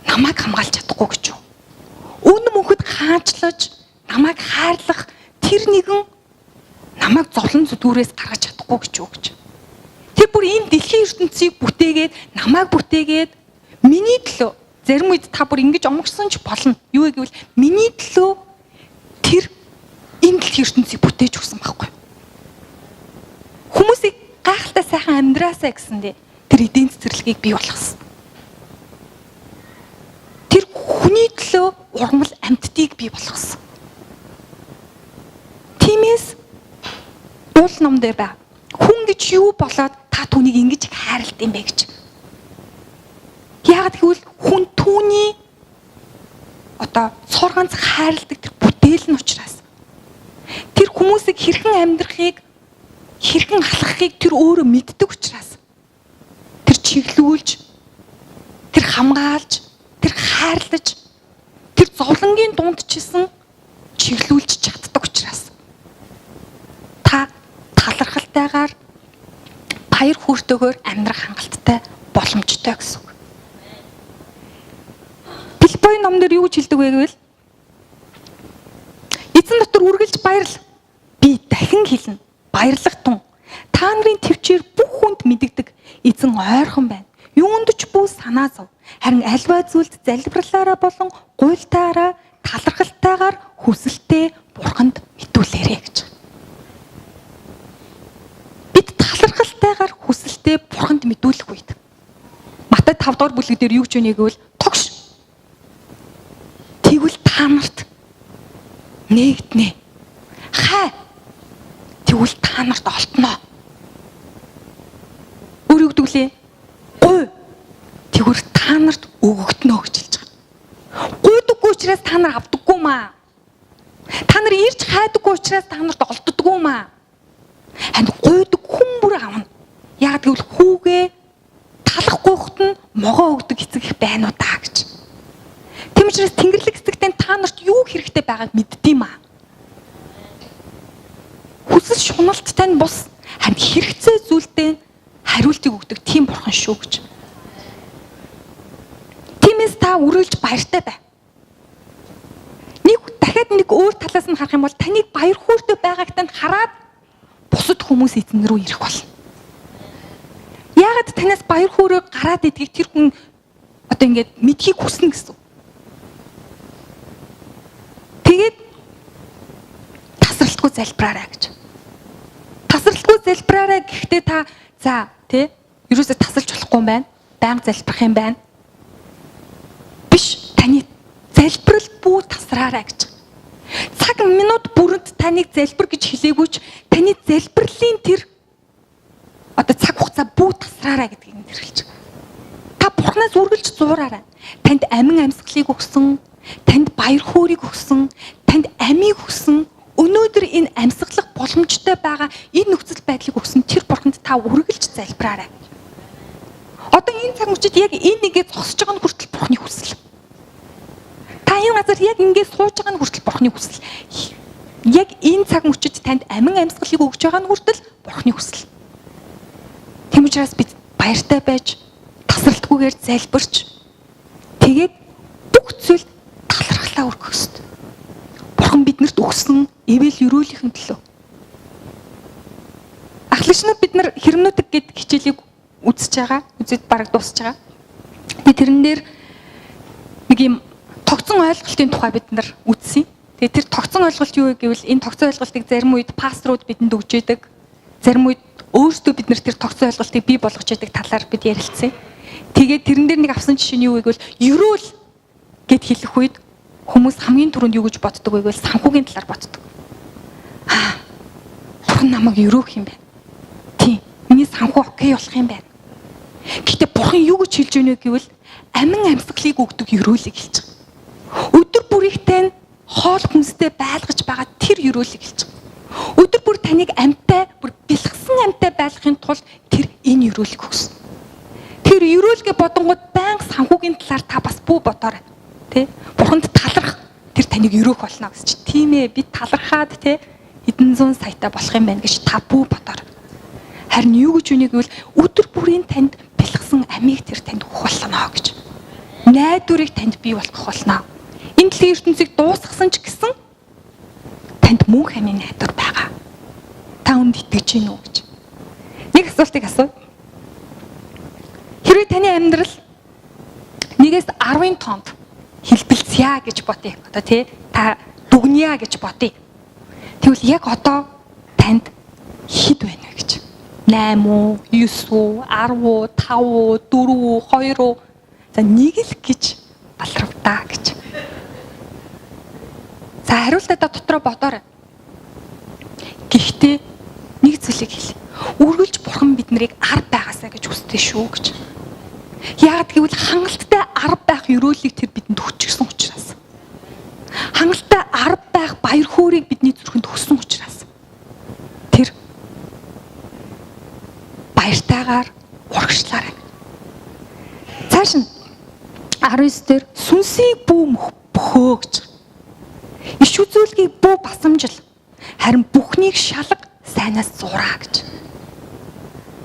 S1: намайг хамгаалж чадахгүй гэж юу. Үнэн мөнхөд хаанчлаж, намайг хайрлах тэр нэгэн намайг зовлон зүдгүүрээс гаргаж чадахгүй гэж юу гэж. Тэр бүр энэ дэлхийн ертөнцийг бүтээгээд, намайг бүтээгээд миний төлөө зарим үед та бүр ингэж онгорсон ч болно. Юу вэ гэвэл миний төлөө тэр энэ дэлхийн ертөнцийг бүтээж өгсөн байхгүй. Хүмүүсийг гайхалтай сайхан амьдраасаа гэсэндээ тэр эдийн цэцэрлэгийг бий болгосон. Тэр хүний төлөө ургамал амьтдыг бий болгосон. Тиймээс уул ном дээр ба хүн гэж юу болоод та түүнийг ингэж хайрлт юм бэ гэж. Яагаад гэвэл хүн түүний одоо цор ганц хайрладаг тэр бүтээл нь учраас тэр хүмүүсийг хэрхэн амьдрахыг, хэрхэн алхахыг тэр өөрөө мэддэг учраас тэр чиглүүлж, тэр хамгаалж, тэр хайрлаж, тэр зовлонгийн дунд ч гэсэн чиглүүлж чаддаг учраас та талархалтайгаар баяр хөөртэйгээр амьдрах хангалттай боломжтой гэсэн үг. Филиппой ном дээр юу гэж хэлдэг вэ гэвэл эзэн дотор үргэлж баярл, би дахин хэлнэ, баярлах тун. Та нарын төвчээр бүх хүнд мэдэгдэг эзэн ойрхон байна. Юунд ч бүү санаа зов. Харин альва зүйлд залбирлаараа болон гуйлтаараа талархалтайгаар хүсэлтээ бурханд мэдүүлээрэй гэж. Бид талархалтайгаар хүсэлтээ бурханд мэдүүлэх үед Матай 5 дугаар бүлэг дээр юу гэж байна гэвэл тогш. Тэгвэл та нарт нээгднэ. Хай. Тэгвэл та нарт олтноо. Өөр юу гэдэг лээ? Гуй. Тэгвэр та нарт өгөгднө гэж хэлж байгаа. Гуйдаггүй учраас та нар авдаггүй маа. Та нар ирж хайдаггүй учраас та нарт олддоггүй маа. Харин гуйдаг хүн бүр авна. Яг гэвэл хүүгээ талахгүй хот нь могоо өгдөг эцэг их байна уу та гэж. Тийм учраас Тэнгэрлэг эцэгтэй та нарт юу хэрэгтэй байгааг мэддэм аа. Хүсэл шуналттай нь бус харин хэрэгцээ зүйлдээ хариултыг өгдөг тийм бурхан шүү гэж. Тиймээс та үргэлж баяртай бай. Нэг дахиад нэг өөр талаас нь харах юм бол таныг баяр хөөртэй байгааг тань хараад бусад хүмүүс эзэн рүү ирэх болно. Яагаад танаас баяр хөөрөө гараад идгийг тэр хүн одоо ингээд мэдхийг хүснэ гэсэн. Тэгээд тасралтгүй залбираарай гэж. Тасралтгүй залбираарай гэхдээ та за тий ерөөсөө тасалж болохгүй юм байна. Байнга залбирах юм байна. Биш, таны залбирал бүү тасраарай гэж. Цаг минут бүрэнд таныг залбир гэж хэлээгүйч таны залбирлын тэр одоо цаг хугацаа бүү тасраарай гэдгийг нь тэрхэлж байгаа. Та Бурханаас үргэлж зуураарай. Танд амин амьсгалыг өгсөн, танд баяр хөөргийг өгсөн, танд амийг өгсөн, өнөөдөр энэ амьсгалах боломжтой байгаа энэ нөхцөл байдлыг өгсөн тэр Бурханд та үргэлж залбираарай. Одоо энэ цаг мөчид яг энэ нэгээ зогсож байгаа нь хүртэл Бурханы хүсэл. Та энэ газар яг ингэ сууж байгаа нь хүртэл Бурханы хүсэл. Яг энэ цаг мөчид танд амин амьсгалыг өгж байгаа нь хүртэл Бурханы хүсэл. Тийм учраас бид баяртай байж, тасралтгүйгээр залбирч, тэгээд бүх зүйлд талархлаа өргөх ёстой. Бурхан биднэрт өгсөн ивэл өрөөлийнхэн төлөө. Ахлагч нар, бид нар херменевтик гэдэг хичээлийг үзэж байгаа. Үзээд бараг дуусч байгаа. Тэгээд тэрэн дээр нэг юм тогтсон ойлголтын тухай бид нар үзсэн. Тэгээд тэр тогтсон ойлголт юу вэ гэвэл энэ тогтсон ойлголтыг зарим үед пасторууд бидэнд өгч яадаг. Зарим үед өөрсдөө бид нар тэр тогтсон ойлголтыг бий болгож яадаг талаар бид ярилцсан. Тэгээд тэрэн дээр нэг авсан жишээ нь юу вэ гэвэл ерөөл гэд хэлэх үед хүмүүс хамгийн түрүүнд юу гэж боддог вэ гэвэл санхүүгийн талаар боддог. Аа, Бурхан намайг ерөөх юм байна. Тийм. Миний санхүү okay болох юм байна. Гэхдээ Бурхан юу гэж хэлж байна вэ гэвэл амин амьсгалыг өгдөг ерөөлийг хэлж байгаа. Өдөр бүрийнхтэй нь хоол хүнстэй байлгаж байгаа тэр ерөөлийг хэлж байгаа. Өдөр бүр таныг амьтай, бүр бэлгсэн амьтай байлгахын тулд тэр энэ ерөөлийг өгсөн. Тэр ерөөлгээ бодонгууд байнга санхүүгийн талаар та бас бүү бодоорой. Тэ? Бурханд таларх, тэр таныг ерөөх болно гэж чи. Тийм ээ, би талархаад тэ хэдэн зуун саятай болох юм байна гэж та бүү бодоорой. Харин юу гэж үнийг гэвэл өдөр бүрийн танд бэлгсэн амийг тэр танд өгөх болно гэж. Найдварыг танд бий болгох болно. Энэ дэлхийн ертөнцийг дуусгасан ч гэсэн танд мөн хамийн найдвар байгаа. Та үүнд итгэж гин үү гэж. Нэг асуултыг асуу. Хэрвээ таны амьдрал 1-ээс 10-ын тоонд хэлбэлцъя гэж бодъё. Одоо тий та дүгнэе гэж бодъё. Тэгвэл яг одоо танд хэд байна вэ гэж. 8 уу, 9 үү, 10 уу, 5 уу, 4 үү, 2 уу? За нэг л гэж балравдаа гэж. За хариултаа дотроо бодоорой. Гэхдээ нэг зүйлийг хэлье. Үргэлж Бурхан бид нарыг 10 байгаасаа гэж хүсдэг шүү гэж. Яагаад гэвэл хангалттай 10 байх ерөөлийг тэр бидэнд өгчихсөн учраас. Хангалттай 10 байх баяр хөөргийг бидний зүрхэнд өгсөн учраас. Тэр баяртайгаар урагшлаарай. Цааш нь 19 дээр сүнсийг бүү бөхөө гэж. Иш үзүүлгийг бүү басамжил. Харин бүхнийг шалга, сайнаас зураа гэж.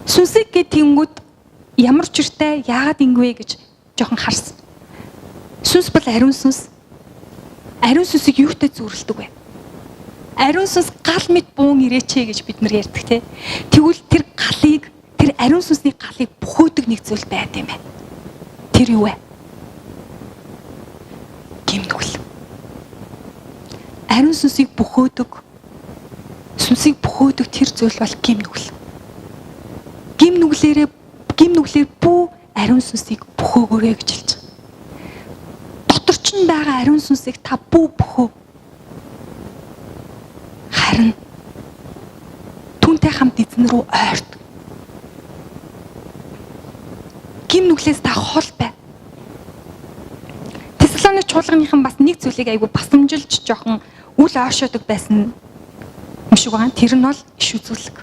S1: Сүнсийг гэт тэнгүүд ямар чиртэй, яагаад ингэвэ гэж жоохон харсан. Сүнс бол ариун сүнс. Ариун сүнсийг юутай зүйрлэдэг вэ? Ариун сүнс гал мэт буун ирээчээ гэж бид нар ярьдаг те. Тэгвэл тэр галыг, тэр ариун сүнсний галыг бөхөөдөг нэг зүйл байд юм байна. Тэр юу вэ? Гимнүгэл. Ариун сүнсийг бөхөөдөг, сүнсийг бөхөөдөг тэр зүйл бол гимнүгэл. Гимнүглээр бүү ариун сүнсийг бөхөөгөөрэй гэж хэлж байгаа. Дотор ч нь байгаа ариун сүнсийг та бүү бөхөө. Харин түүнтэй хамт эзэн рүү ойрт. Гимнүглээс та хол бай. Тесалоник чуулганыхан бас нэг зүйлийг айгу басамжилж жоохон үл ойшоодог байсан юм шиг байгаа. Тэр нь бол иш үзүүлэг.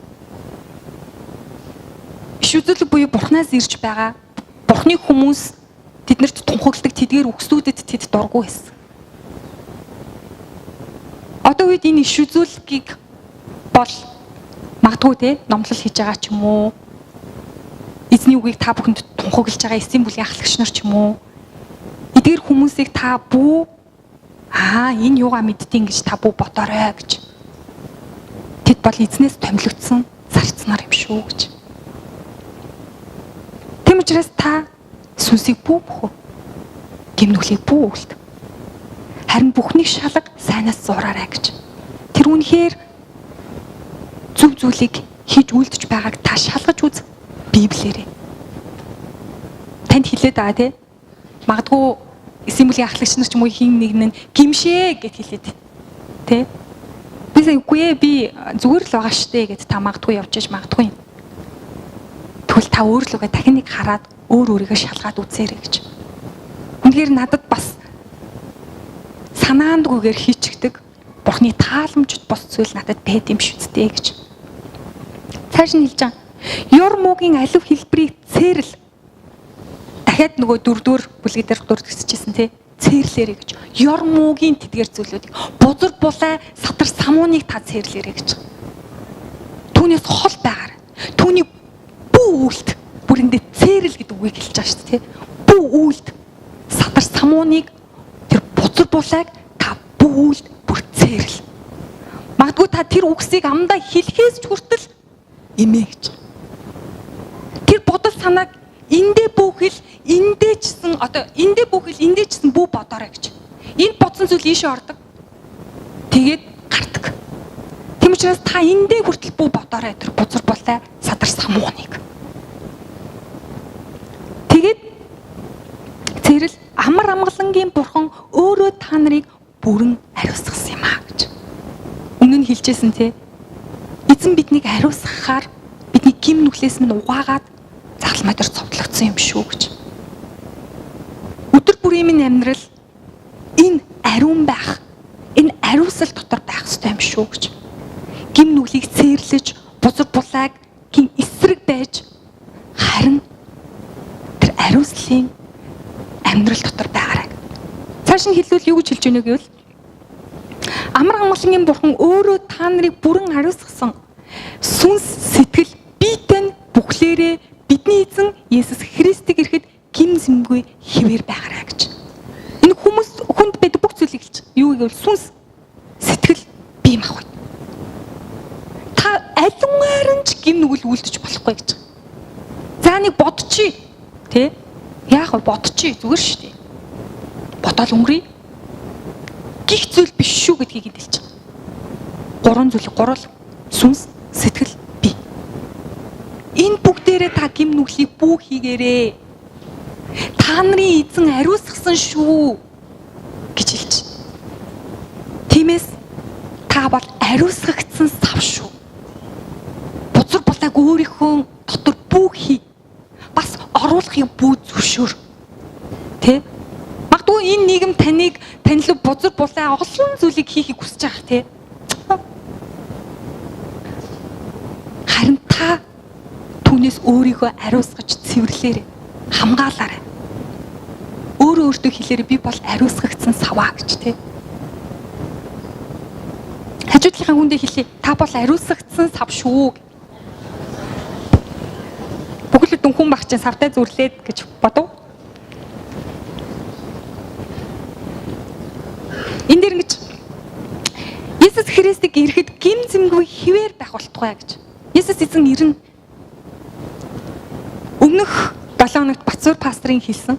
S1: Иш үзүүлэг буюу Бурханаас ирж байгаа. Бурханы хүмүүс тэднэрт тунхагладаг тэдгээр үгсүүдэд тэд дургүй байсан. Одоо үед энэ иш үзүүлгийг бол магадгүй те номлол хийж байгаа ч юм уу, эзний үгийг та бүхэнд тунхаглаж байгаа эсийн бүлгийн ахлагч нар ч юм уу, эдгээр хүмүүсийг та бүү энэ юугаа мэддیں гэж та бүү бодоорой гэж. Тэд бол эзнээс томилогдсон зарцнаар юм шүү гэж. Тэм учраас та сүнсийг бүү мөхөө. Гэмнүглийг бүү үлд. Харин бүхнийг шалга сайнаас зураарай гэж. Тэр үнэхээр зөв зүйлийг хийж үлдэж байгааг та шалгаж үз Библиэрээ. Танд хэлээд байгаа тий. Магадгүй эсэмбэлийн ахлагч нар ч юм уу хин нэг нь гимшээ гэд хэлээд тий. Би сая үгүй ээ би зүгээр л байгаа штэ гэд та магадгүй явж иж магадгүй юм. Тэгвэл та өөр лүгээ дахин нэг хараад өөр өөрийгөө шалгаад үзээрэй гэж. Үнэхээр надад бас санаандгүйгээр хийчихдэг Бурхны тааламжит бос зүйл надад байд юм шүү дээ гэж. Цааш нь хэлж байгаа. Ёр муугийн алив хэлбэрийг цээрл. Дахиад нөгөө дөрөвдүгээр бүлэг дээр дурдчихсэн тий. Цээрлээрэй гэж. Ёр муугийн тэдгээр зүйлүүдийг бузар булай сатар самууныг та цээрлээрэй гэж. Түүнээс хол байгаарай. Түүнийг бүү үйлт. Бүр эндээ цээрэл гэдэг үгийг хэлж байгаа шүү дээ тий. Бүү үйлт. Сатар самууныг тэр бузар булайг та бүү үйлт бүр цээрэл. Магадгүй та тэр үгсийг амдаа хэлэхээс ч хүртэл эмээ гэж. Тэр бодол санааг эндээ бүхэл эндээ чсэн одоо эндээ бүхэл эндээ чсэн бүү бодоорой гэж. Энд бодсон зүйл ийшээ ордог. Тэгээд гардаг. Тийм учраас та эндээ хүртэл бүү бодоорой тэр бузар булай садар самууныг. Тэгээд цэрэл амар амгалангийн бурхан өөрөө та нарыг бүрэн ариусгасан юм а гэж. Өмнө нь хэлжсэн тий. Эзэн биднийг ариусгахаар бидний гим нүглээс минь угаагаад загалмай дээр цовдлогдсон юм шүү гэж. Өдөр бүрийн минь амьдрал энэ ариун байх, энэ ариусал дотор байх ёстой юм шүү гэж. Гим нүглийг цээрлэж, бузар булааг гин эсрэг байж харин тэр ариуслын амьдрал дотор байгаарай. Цааш нь хэлвэл юу гэж хэлж байна гэвэл амар амгалангийн бурхан өөрөө та нарыг бүрэн ариусгасан сүнс сэтгэл биетэй нь бүхлээрээ бидний эзэн Есүс Христийг ирэхэд гим зэмгүй хിവэр байгаарай гэж. Энэ хүмүүс хүнд байдаг бүх зүйлийг хэлж. Юу гэвэл сүнс сэтгэл бие махбод. Та алингаар нь ч гим нүгэл үлдэж болохгүй гэж. За нэг бодчих. Тэ? Яах вэ? Бодчих. Зүгээр шүү дээ. Бодоол өнгөрье. Гих зүйл биш шүү гэдгийг энд хэлж байгаа. Гурван зүйлийг гурвал сүнс, сэтгэл, бие. Энэ бүгдээрээ та гим нүглийг бүү хийгээрээ. Та нарын эзэн ариусгасан шүү гэж хэлж. Тиймээс та бол ариусгагдсан сав шүү. Бузар булааг өөрийнхөө дотор бүү хий. Бас оруулахыг бүү зөвшөөр. Тэ? Магадгүй энэ нийгэм таныг танилуу бузар булаа олон зүйлийг хийхийг хүсэж байгаа тэ. Харин та түүнээс өөрийгөө ариусгаж цэвэрлээрэй. Хамгаалаарай. Өөрөө өөртөө хэлээрэй би бол ариусгагдсан саваа гэж тэ. Хажуудлынхаа хүндээ хэлье. Та бол ариусгагдсан сав шүү. Бүхэл бүтэн хүн баг чинь савтай зүрлээд гэж бодов. Энэ дэр ингэж Есүс Христийг ирэхэд гим зэмгүй хിവэр байх болтугай гэж. Есүс эзэн ирнэ. Өмнөх 7 хоногт Батсуур пастрын хэлсэн.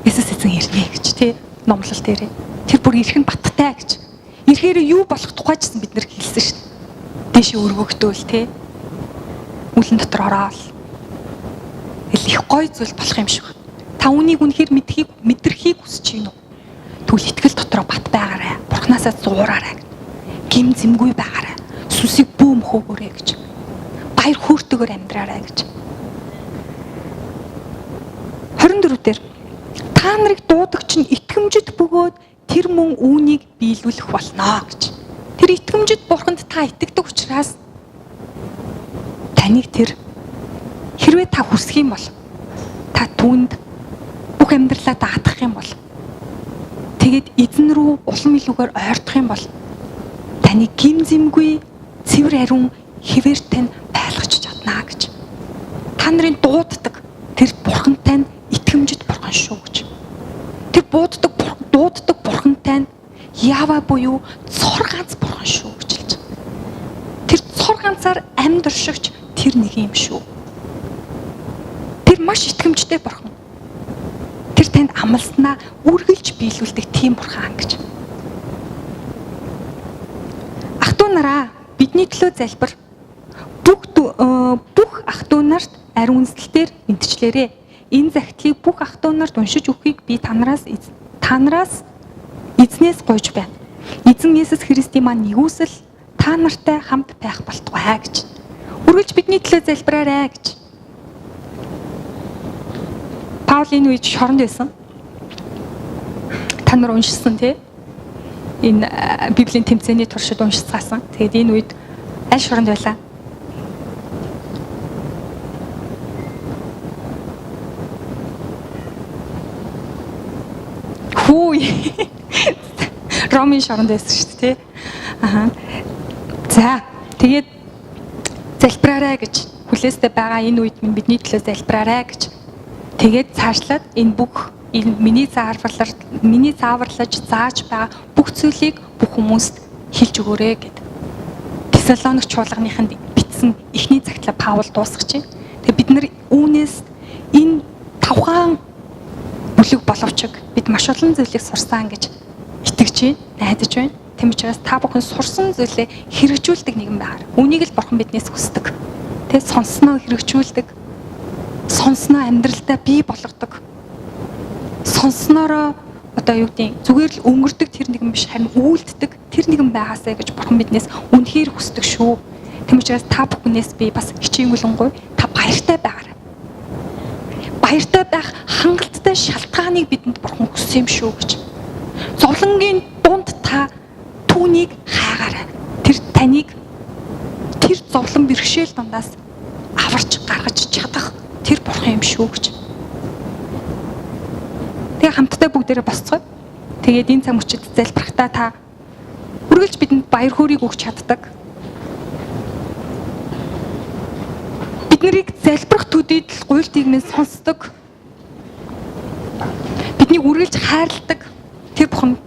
S1: Есүс эзэн ирнэ гэж тий номлол дээрээ. Тэр бүр ирэх нь баттай гэж. Ирэхээр юу болох тухай ч гэсэн бид нэр хэлсэн шүү дээ. Дээшээ өргөгдөөл тий. Үлэн дотор ороод. Тэгэл их гой зүйл болох юм шиг. Та үүнийг үнэхээр мэдхийг мэдрэхийг хүсэж байна уу? Тэгвэл итгэл дотроо бат байгаарай. Бурхнаасаа зуураарай. Гим зэмгүй байгаарай. Сүнсийг бүү мөхөөгөөрэй гэж. Баяр хөөртэйгээр амьдраарай гэж. 24 дээр та нарыг дуудагч нь итгэмжит бөгөөд тэр мөн үүнийг биелүүлэх болно гэж. Тэр итгэмжит бурханд та итгэдэг учраас таныг тэр хэрвээ та хүсэх юм бол та түүнд бүх амьдралаа даатгах юм бол тэгээд эзэн рүү улам илүүгээр ойртох юм бол таны гим зэмгүй цэвэр ариун хэвээр тань байлгаж чаднаа гэж. Та нарын дууддаг тэр бурхантай нь итгэмжит бурхан шүү гэж. Тэр дууддаг бурхантай нь Ява буюу цор ганц бурхан шүү гэж хэлж байгаа. Тэр цор ганцаар амьд оршигч тэр нэг юм шүү. Тэр маш итгэмжтэй бурхан. Тэр танд амласнаа үргэлж биелүүлдэг тийм бурхан гэж. Ах トゥ нараа, бидний төлөө залбир. Бүх ах トゥ нарт ариун үндэслэлээр мэдчлээрэй. Энэ захидлыг бүх ах トゥ нарт уншиж өгөхийг би та нараас эзнээс гуйж байна. Эзэн Есүс Христийн маань нэгүсэл та нартай хамт байх болтугай гэж. Үргэлж бидний төлөө залбираарай гэж. Паул энэ үед шоронд байсан. Та нар уншсан тий? Энэ Библийн тэмцээний туршид уншицгаасан. Тэгээд энэ үед аль шоронд байлаа? Хүү. Ромын шоронд байсан шүү дээ, тий? Аа. За, тэгээд залбираарай гэж хүлээстэй байгаа энэ үед минь бидний төлөө залбираарай гэж. Тэгээд цаашлаад энэ бүх энэ миний зааварлаж зааж байгаа бүх зүйлийг бүх хүмүүст хэлж өгөөрэй гэд. Тесалоник чуулганыханд бичсэн эхний загтлаа Паул дуусгаж байна. Тэгээд бид нар үүнээс энэ тавхан бүлэг боловч бид маш олон зүйлийг сурсан гэж итгэж байна, найдаж байна. Тийм учраас та бүхэн сурсан зүйлээ хэрэгжүүлдэг нэгэн байгаар. Үүнийг л бурхан биднээс хүсдэг. Тэ сонсноо хэрэгжүүлдэг. Сонсноо амьдралдаа бий болгодог. Сонсноороо одоо юу гэдэг зүгээр л өнгөрдөг тэр нэгэн биш, харин үйлддэг тэр нэгэн байгаасай гэж бурхан биднээс үнэхээр хүсдэг шүү. Тийм учраас та бүхнээс би бас хичээнгүлэнгүй та баяртай байгаарай. Баяртай байх хангалттай шалтгааныг бидэнд бурхан өгсөн юм шүү гэж. Зовлонгийн дунд та түүнийг хайгаарай. Тэр таныг тэр зовлон бэрхшээл дундаас аварч гаргаж чадах тэр бурхан юм шүү гэж. Тэгээ хамтдаа бүгдээрээ босцгоё. Тэгээд энэ цаг мөчид залбирахдаа та үргэлж бидэнд баяр хөөргийг өгч чаддаг. Бид нарыг залбирах төдийд л гуйлтыг минь сонсдог. Биднийг үргэлж хайрладаг тэр бурхан